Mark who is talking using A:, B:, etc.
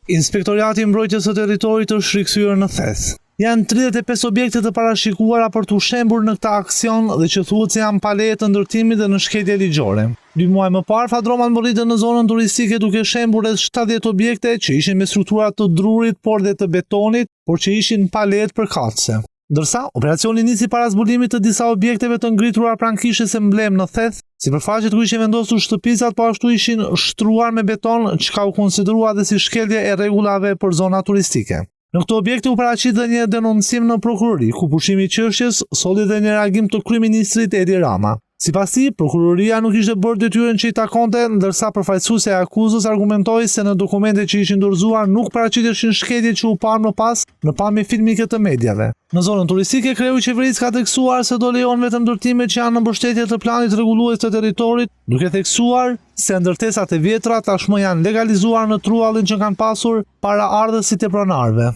A: Inspektoriati i Mbrojtjes së Territorit është rikthyer në Theth. Janë 35 objekte të parashikuara për t'u shembur në këtë aksion dhe që thuhet se janë pa leje të ndërtimit dhe në shkelje ligjore. Dy muaj më parë, fadromat mbërritën në zonën turistike duke shembur rreth 70 objekte që ishin me struktura të drurit por dhe të betonit, por që ishin pa lejet përkatëse. Ndërsa, operacioni nisi para zbulimit të disa objekteve të ngritura pranë kishës emblemë në Theth, sipërfaqet ku ishin vendosur shtëpizat po ashtu ishin shtruar me beton, çka u konsiderua dhe si shkelje e rregullave për zona turistike. Në këto objekte u paraqit dhe një denoncim në prokurori, ku pushimi i çështjes solli dhe një reagim të kryeministrit Edi Rama. Sipas tij, prokuroria nuk kishte bërë detyrën që i takonte, ndërsa përfaqësuesja e akuzës argumentoi se në dokumentet që ishin dorëzuar nuk paraqiteshin shkeljet që u panë më pas në pamje filmike të mediave. Në zonën turistike, kreu i qeverisë ka theksuar se do lejohen vetëm ndërtimet që janë në mbështetje të planit rregullues të territorit, duke theksuar se ndërtesat e vjetra tashmë janë legalizuar në truallin që kanë pasur paraardhësit e pronarëve.